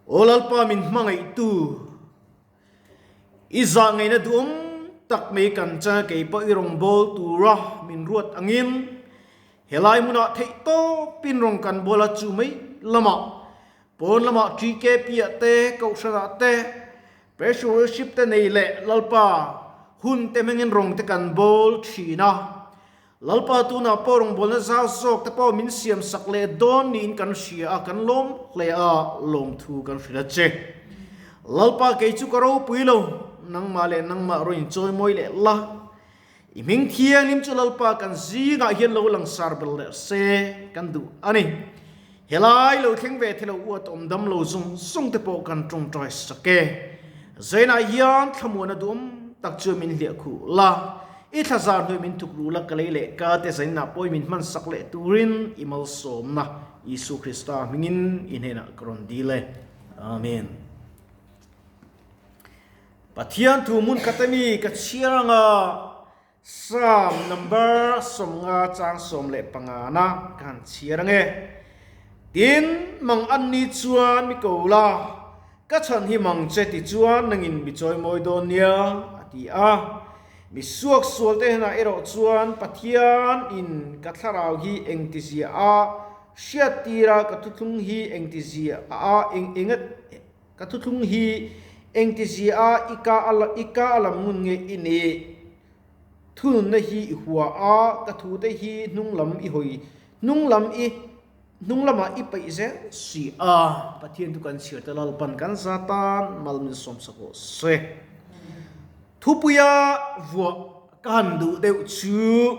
Aw Lalpa min hmangaihtu, i zah ngeina duhawm tak mai kan changa kei pawh i rawngbâwl tura min ruat angin helai hmunah theihtawpin rawn kan bawl a, chu mai lamah pawn lamah TKP ah te, Kohhranah te, Pressure Worship te nei leh Lalpa hun te hmangin rawn te kan bawl thin a. Lalpa tunah pawh rawngbawlna zau zawk te pawh min siam sak leh dawn niin kan hria a, kan lawm hle a, lawmthu kan hrilh a che. Lalpa kei chu ka ropui lo, nangmah leh nangmah rawn inchawimawi leh la. I hming thianghlim chu Lalpa kan zingah hian lo langsar bel leh se kan duh a ni. Helai lo thleng ve thelo uat awm dam lo zung zung te pawh kan tawngtai sak e. Zainah hian thlamuana duhawm tak chu min hliah khuh la, i thlazar hnuai min thuk ru la, ka lei leh ka te zainah pawi min hman sak leh turin i malsawmna Isu Krista hmingin i hnenah ka rawn dil e. Amen. Pathian thu hmun khat ami ka chhiar anga Psalm number 50 chang 15 na ka han chhiar ange. Tin, mang an ni chuan mi ko la, ka chhan hi mang che ti chuan nangin mi chawimawi dawn nia, a ti a. Mi suaksual te hnenah erawh chuan Pathian in ka thlarau hi engtizia a hriattir a, ka thuthlung hi engtizia a eng enga Ka thuthlung hi engtizia a i ka i ka a lam ngun nge i nih? Thununna hi i hua a, ka thute hi hnung lam i hawi hnung lam i hnung lamah i peih zel si a. Pathian chu kan chhiar te Lalpan kan za tan mal min sawmsak rawh se. Thupuia vuah ka han duh deuh chu.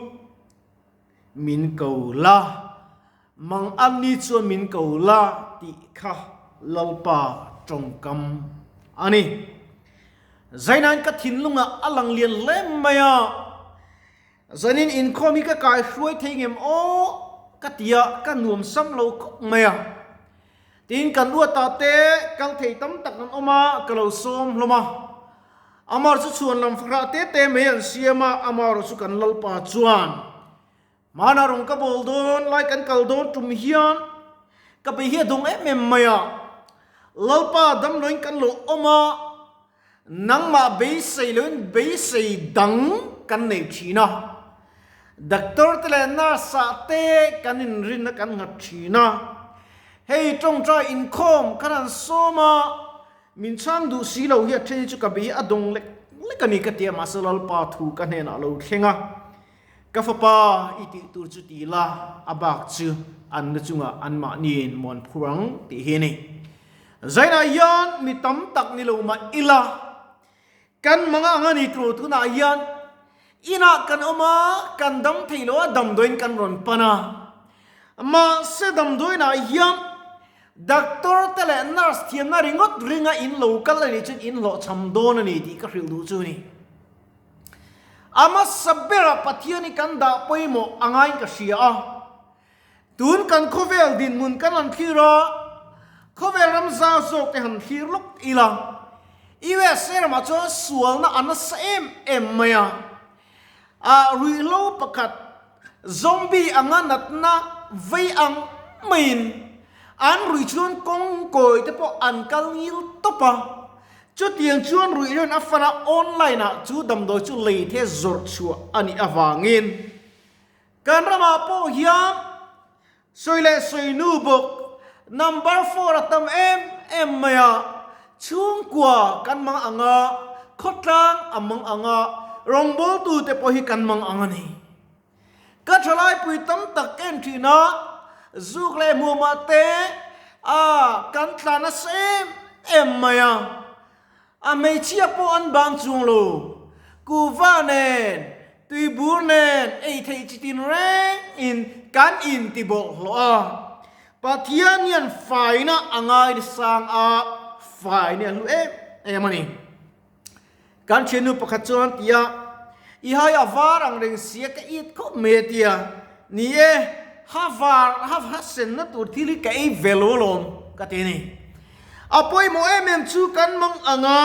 Min ko la, mang an ni chuan min ko la tih kha Lalpa tawngkam a ni. Zainain ka thinlungah a lang lian hle mai a, zanin inkhawm hi ka kai hruai thei ngem aw ka ti a, ka nuam sam lo khawp mai a. Tin, kan uatah te kal thei tam tak an awm a, ka lo sawm hlawm a. Amar chu chhuan lam fahrah te te mai an siam a, amarawh chu kan Lalpa chuan, Hmanah rawng ka bawl dawn, lai kan kal dawn tum hian ka bei hi a dawng em em mai a, Lalpa damloin kan lo awm a, nangmah beisei loin beisei dang kan nei thin a, doctor te leh nurse ah te kan inrinna kan nghat thin a, hei tawngtai inkhawm kan han sawm a, Min chhang duh si lo hi a then hi chu ka bei a dawng lek lek a ni ka ti a, mahse Lalpa thu ka hnenah a lo thleng a, Ka fapa i tih tur chu ti la, a bak chu an na chungah anmahniin muan phur ang tih hi a ni. Zainah hian mi tam tak ni lo mah ila, kan manga ang a ni tur tunah hian inah kan awm a, kan dam thei lo a, damdawiin kan rawn pan a, mahse damdawiinah hian Doctor te leh nurse thiamna ringawt ringa in lo kal a nih chuan in hlawhchham dawn a ni tih ka hrilh duh chu a ni. A hmasa berah Pathian hi kan dah pawimawh a ngaiin ka hria a. Tun kan khawvel dinhmun kan han thlir a, khawvel ram zau zawk te han thlir lawk ila, USA ramah chuan sualna a nasa em em mai a. A ruihhlo pakhat zombie anga natna vei ang maiin an ruih chuan kawng kawi te pawh an kal ngil tawp a. Chutiang chuan ruihhloin a fan a, online ah chu damdawi chu lei the zawrh chhuah a nih avangin kan ramah pawh hian sawi leh sawi nu bawk number four a tam em em mai a, chhungkua kan mang ang a, khawtlang a mang ang a, rawngbawltu te pawh hi kan mang ang a ni. Ka thalaipui tam tak en thin a, zuk leh hmuamah te a kan tla nasa em em mai a, A hmeichhia pawh an bang chuang lo. Kuhva nen, tuibur nen ei theih chi tin reng in kan in ti bawlhhlawh a. Pathian hian faina a ngai sang a, faina a hlu em em a ni. Kan thiannu pakhat chuan ti a, I hai a var ang reng sia ka it khawp mai a ti a. Ni e, ha var, ha ha senna tur thil hi ka ei ve lo alawm ka ti a ni. A pawimawh em em chu kan mang ang a,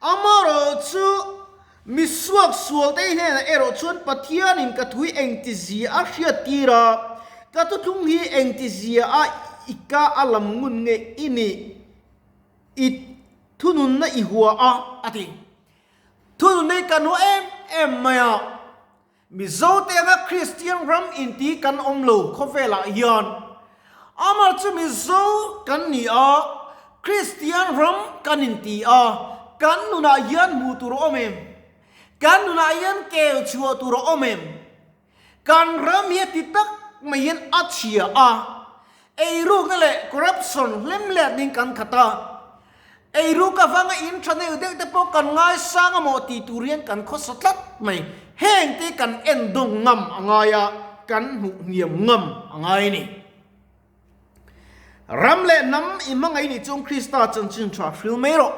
amarawh chu mi suaksual te hnenah erawh chuan Pathianin ka thu hi engtizia a hriattir a, ka thuthlung hi engtizia a i ka a lam ngun nge i nih? I thununna i hua a, a ti. Thununna hi kan hua em em mai a. Mizo te anga Kristian ram inti kan awm lo khawvelah hian. Amah chu Mizo kan ni a, Kristian ram kan inti a, kan nunah hian hmuh tur a awm em? Kan nunah hian kel chhuah tur a awm em? Kan ram hi a ti tak mai hian a chhia a, eirukna leh corruption hlem let ning kan khat a, Eiruk avanga in tha neuh deuh te pawh kan ngaisang a maw tih tur hian kan khawsa tlat mai. Heng te kan en dawng ngam a ngai a, kan hmuh hniam ngam a ngai a ni. Ram leh hnam i hmangaih nih chuan Krista chanchin tha hril mai rawh.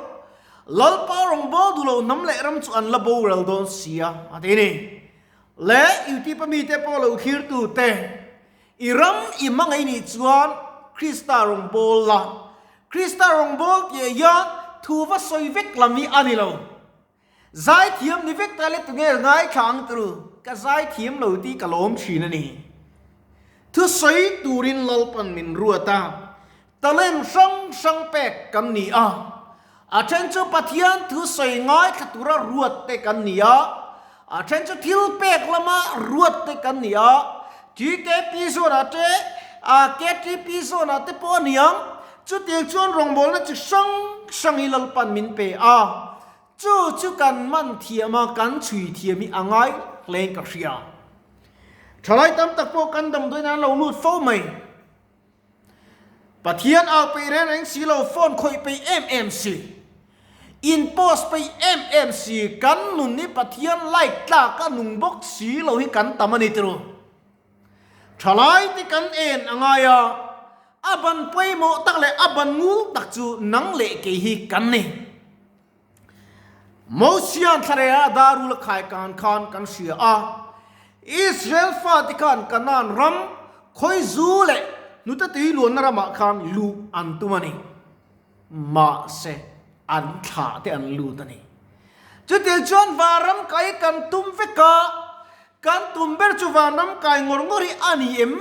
Lalpa rawngbâwl duh lo hnam leh ram chu an la boral dawn si a, a ti a ni. Leh Youtube-a mite pawh lo thlirtu te, I ram i hmangaih nih chuan Krista rawngbâwl la. Krista rawngbâwl tih ah hian thu va sawi vek lam hi a ni lo. Zaithiam ni vek ta le tunge ngaithla ang turu, ka zaithiam lo tih ka lawm thin a ni. Thu sawi turin Lalpan min ruat a, talent hrang hrang pek kan ni a. A then chu Pathian thu sawi ngaithla tura ruat te kan ni a, a then chu thil pek lama ruat te kan ni a, TKP zawnah te, KTP zawnah te pawh a ni ang. Chutiang chuan rawngbawlna chi hrang hrang hi Lalpan min pe a, chu chu kan man thiam a, kan chhui thiam hi a ngai hlein ka hria. Thalai tam tak pawh kan damdawiin an lo lut fo mai. Pathian au peih reng reng si lo, phone khawih peih em em si, in post peih em em si, kan nun hi Pathian like tlak a nung bawk si lo hi kan tam a ni tiro. Thalai te kan en a ngai a, a ban pawimawh tak leh a ban ngul tak chu nang leh kei hi kan ni. Mosia'n thlareh a darul a khai kan khan kan hria a, Israel fate khan Kanaan ram khawi zu leh hnute tui luanna ramah khan luh an tum a ni. Mahse, an thlah te an lut a ni. Chutiang chuan vanram kai kan tum vek a, kan tum ber chu vanram kai ngawr ngawr hi a ni em?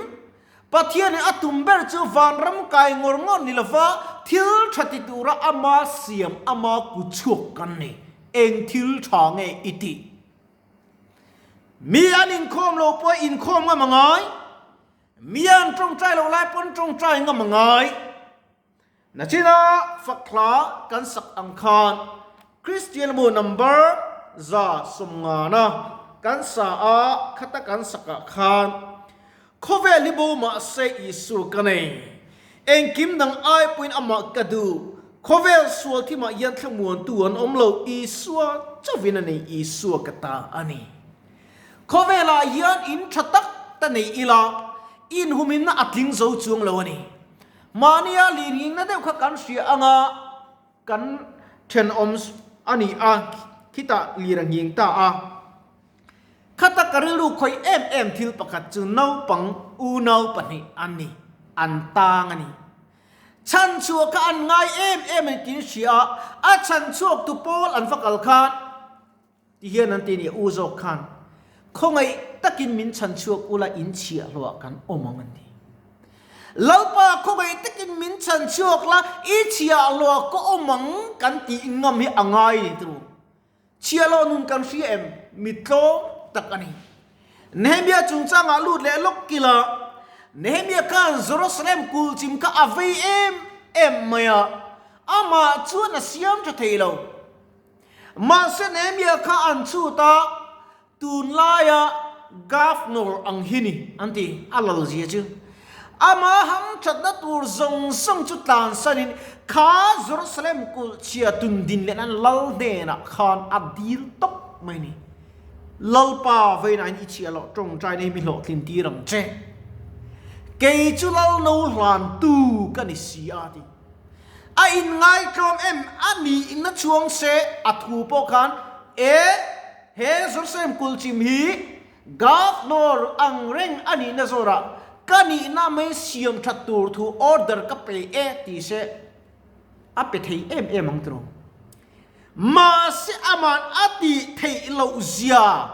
Pathianin a tum ber chu vanram kai ngawr ngawr ni lova thil tha ti tura ama siam ama ku chhuak kan ni. Eng thil tha nge i tih? Mi an inkhawm lo pawh inkhawm ngam a ngai, mi an tawngtai lo lai pawn tawngtai ngam a ngai. Nachina fak hla kan sak ang khan Kristian bu number 150 kan sa a, khata kan sakah khan Khawvel hi bo mahse Isu ka nei, engkim dang ai pawhin amah ka duh, khawvel sual thimah hian thlamuantu an awm lo, Isua chauhin a nei, Isua ka ta a ni. Khawvelah hian in tha tak ta nei ila, inhuminna a tling zo chuang lo a ni. Mahnia lirnghingna deuh kha kan hria anga kan thenawm a ni a, khitah lir a nghing ta a. Khata ka rilru khawih em em thil pakhat chu naupang unau pahnih an ni, an tang a ni. Chhan chhuah kha an ngai em em a ni tiin hria a, a chhan chhuak tu pawl an va kal khan ti hian an ti a ni, u zawk khan khawngaih takin min chhan chhuak ula in chhiah hluah kan awm ang an ti. Lalpa khawngaih takin min chhan chhuak la, i chhiah hluah ka awm ang kan tih ngam hi a ngai a ni turu. Chhia lo nun kan hria em? Mi tlawm tak a ni. Nehemia chungchangah lut leh lawk kila Nehemia khan Jerusalem kulchim kha a vei em em mai a, amah chuan a siam tha thei lo. Mahse Nehemia kha an chhut a, Tunlaia Governor ang hi ni an ti, a lal zia chu. Ama hamthatna tur zawng zawng chu tlansanin kha Jerusalem kulh chhia tun din leh nan lal hnenah khan a dil tawp mai ni. Lalpa vawiinain i chhia loh tawngtaina hi mi hlawhtlin tir ang che. Kei chu lal no hlantu ka ni si a ti. A inngaithlawm em a nihna chhuang se a thu pawh khan e. He Jerusalem kulchim hi Governor ang reng a nihna zawrah ka nihna mai siam that tur thu order ka pe e ti se a pe thei em em ang tiraw. Mahse aman a tih theih loh zia,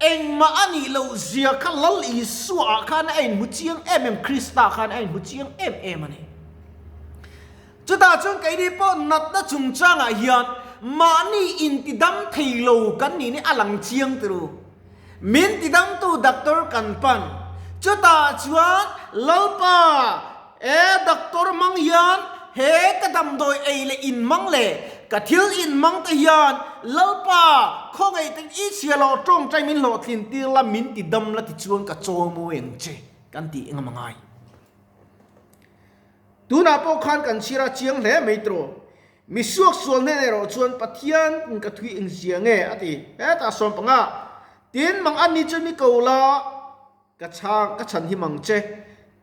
engmah a nih loh zia kha Lal Isua ah khan a inhmu chiang em em, Krista khan a inhmu chiang em em a ni. Chutah chuan keini pawh natna chungchangah hian mahni intidam thei lo kan nih ni a lang chiang turu. Min tidamtu doctor kan pan. Chutah chuan Lalpa, e doctor hmang hian he ka damdawi ei leh in hmang leh ka thil in hmang te hian Lalpa khawngaih tak i chhia loh tawngtai min hlawhtlin tir la min tidam la tichuan ka chawl mawi ang che kan tih engam a ngai. Tunah pawh khan kan chhir a chiang hle mai tawh. Mi suaksual hnen erawh chuan Pathian in ka thui engzia nge a ti. Hetah 15 tin mang an ni chu mi ko la ka chhang ka chhan him ang che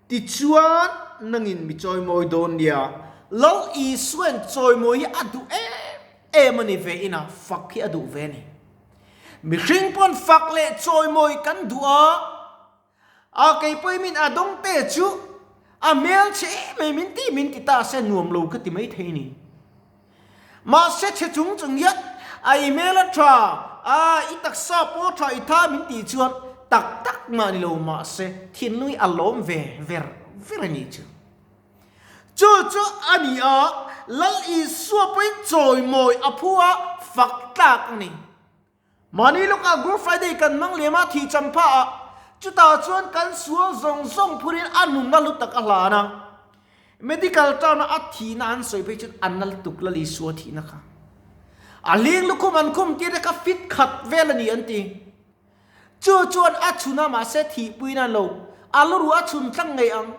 tichuan nangin mi chawimawi dawn nia. Lal Isuain chawimawi hi a duh em em a ni ve ina fak hi a duh ve a ni. Mihring pawn fak leh chawimawi kan duh a. A kei pawhin min a dawng te chu a hmel chhe em em in ti min ti ta se nuam lo ka ti mai thei ni. Mahse chhe chung chung hian a i hmel a tha a i taksa pawh tha i tha min tih chuan tak tak mah ni lo mahse thinlung hi a lawm ve ver ver a nih chu. Chu chu a ni a, Lal Isua pawhin chawimawi a phu a fak tlak a ni. Mahni lawkah Good Friday kan hmang liam a, thih champha ah chutah chuan kan sual zawng zawng phurin a nunna lu tak a hlan a. Medical town a a thihna an sawi phei chuan a na lutuk la Isua thihna kha. A hling lukhum an khum tir te kha fit khat vel a ni an ti. Chu chuan a chhun a mahse thihpuiin a lo. A lu ruh a chhun tlang ngei ang.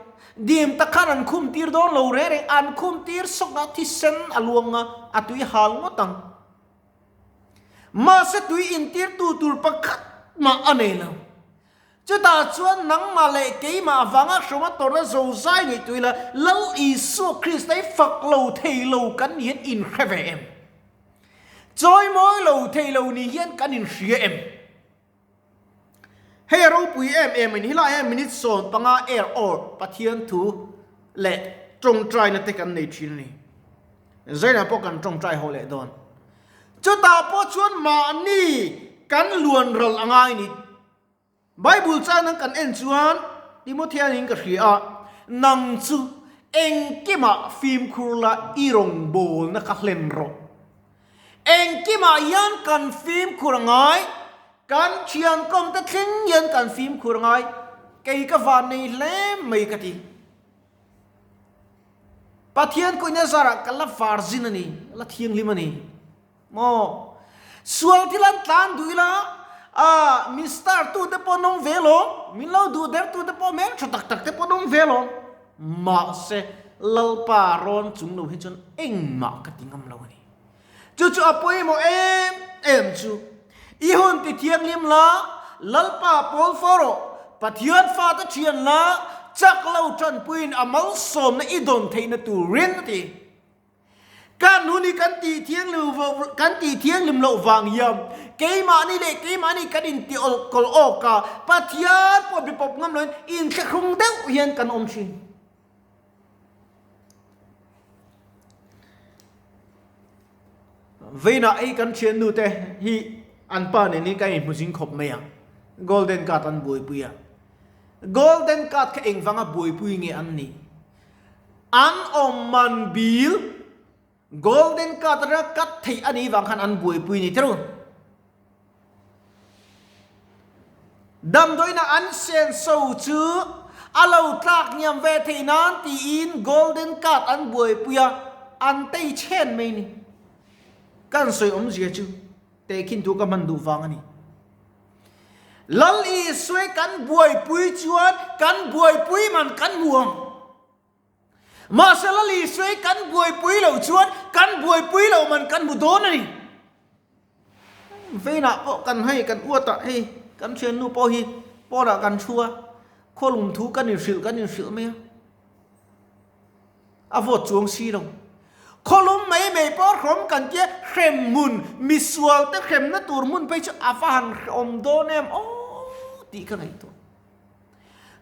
Dim tak khan an khum tir dawn lo reng reng, an khum tir sawk a thisen a luang a, a tui hal ngawt ang. Mahse tui intirtu tur pakhat mah a nei lo. Chutah chuan nangmah leh keimah avanga hruma tawrhna zozai ngaihtuah ila, Lal Isua Krista hi fak lo thei lo kan ni hian inhre ve em? Chawimawi lo thei lo ni hian kan inhria em? Hei a ropui em em in helai hian minute 15 air or Pathian thu leh tawngtaina te kan nei thin a ni. Zainah pawh kan tawngtai ho leh dawn. Chutah pawh chuan mahni kan luan ral a ngai ni. Bible chang nang kan en chuan Timothea in ka hria a, nang chu engkimah fimkhur la i rawngbawlna kha hlen rawh. Engkimah hian kan fimkhur a ngai, kan thiankawm te thleng hian kan fimkhur a ngai, kei ka van nei hle mai ka ti. Pathian kawihna zarah ka la varzin a ni, la thianghlim a ni. Maw? Sual thil an tlan duh ila, a min star tu te pawh an awm ve lawm, min lo duh der tu te pawh hmel tha tak tak te pawh an awm ve lawm. Mahse, Lalpa rawn chung lo hi chuan engmah ka ti ngam lo a ni. Chu chu a pawimawh em em chu. I hun ti thianghlim la, Lalpa pawl fo rawh, Pathian fate thian la, chak lo tanpuiin a malsawmna i dawn theihna turin a ti. Kan hun hi kan tih thianghlim kan tih thianghlim loh vang hian keimahni leh keimahni kan inti kawl awk a, Pathian pawh bi pawp ngam loin inthlahrung deuh hian kan awm thin. Veinah ei kan thiannu te hi an pa nen hi kan inhmu zing khawp mai a, golden card an buaipui a. Golden card kha engvanga buaipui nge an nih? An awm man bil golden card atanga cut theih a nih vang khan an buaipui ni tiro. Damdawiina an senso chu a lo tlak hniam ve theih nan tiin golden card an buaipui a, an tei chhen mai ni. Kan sawi awmzia chu tehkhin thu ka hman duh vang a ni. Lal Isua kan buaipui chuan kan buaipui man kan hmu ang. Mahse Lal Isua kan buaipui loh chuan kan buaipui loh man kan hmu dawn a ni. Veinah pawh kan hei kan uat ah hei kan thiannu pawh hi pawnah kan thu a, khawlum thu kan inhrilh kan inhrilh mai a. A vote chuang si lo. Khawlum mai mai pawh hrawm kan tia hrem hmun, misual te hremna tur hmun phei chu a va han hrehawm dawn em aw tih ka ngaihtuah.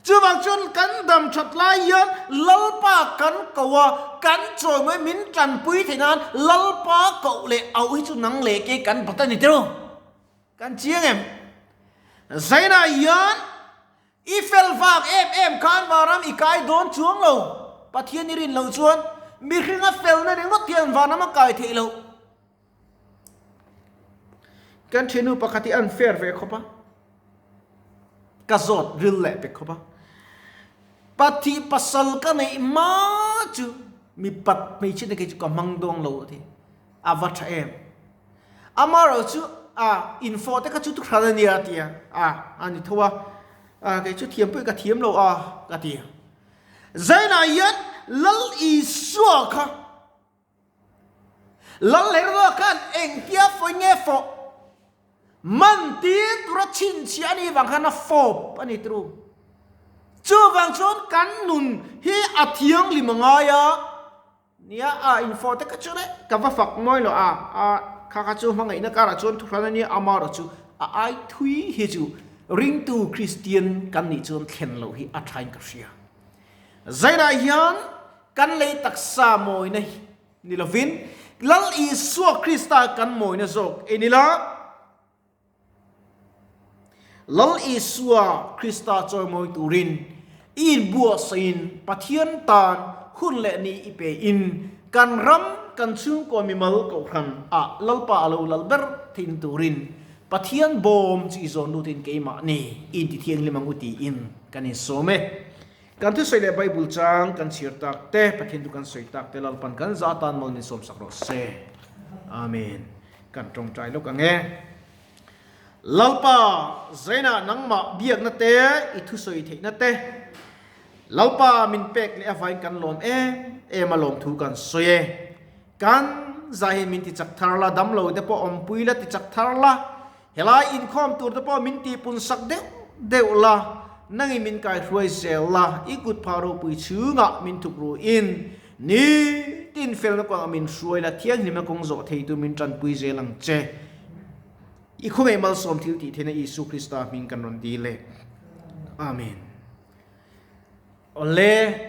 Chuvang chuan kan dam that lai hian Lalpa kan ko a, kan chawi mai min tanpui theih nan Lalpa koh leh auh hi chu nang leh ke kan bat a ni tiraw? Kan chiang em? Zainah hian I fel vak em em khan Varam i kai dawn chuang lo. Pathian i rin loh chuan mihringa felna ringawt hian vanram a kai theih loh. Kan thiannu pakhat hi an fair ve khawp a, ka zawt ril leh pek khawp a. Pathih pasal ka neih hma chu mipat hmeichhia te kei chu ka hmang dawng lo a ti. A va tha em. Amaherawh chu a infawh te kha chu thuhran a nia a ti a, a a ni tho a, a kei chu thiam pawh i ka thiam lo a ka ti a. Zainah hian Lal Isua kha Lal Heroda khan engtia fawi nge fawh man tir tura chhinchhiah a nih vang khan a fawp a ni turu. Chuvang chuan kan nun hi a thianghlim a ngai a. Nia, a info te kha chu le ka va fak mawi lo a, a kha kha chu hmangaihna karah chuan thuhran a nia, amaherawh chu a ai thui hi chu ringtu Kristian kan nih chuan thlen loh hi a thain ka hria. Zainah hian kan lei taksa mawina hi ni lovin Lal Isua Krista kan mawina zawk en ila, Lal Isua Krista chawimawi turin i inbuatsaih Pathian tan hun leh ni i pe in kan ram kan chhungkaw mimal kohhran ah Lalpa a lo lal ber theihna turin Pathian bawm chu i zawn lut in keimahni i intithianghlim ang u tiin kan insawm e. Kan thusawi leh Bible chang kan chhiar tak te, Pathian chu kan sawi tak te Lalpan kan za atan mal min sawmsak rawh se. Amen. Kan tawngtai lawk ang e. Lalpa, zainah nangmah biakna te, i thusawi theihna te, Lalpa min pek leh avain kan lawm em em a lawmthu kan sawi e. Kan zah hian min tichak thar la, damlo te pawh awmpui la tichak thar la, helai inkhawm tur te pawh min tihpun sak deuh deuh la, nangin min kaihruai zel la, i kut phah ropui chhungah min thuk ruin Ni tin felna kawngah min hruai la, thianghlimna kawng zawh theitu min tanpui zel ang che. I khawngaih malsawm thil tih theihna Isu Krista hming kan rawn dil e. Amen. Awle.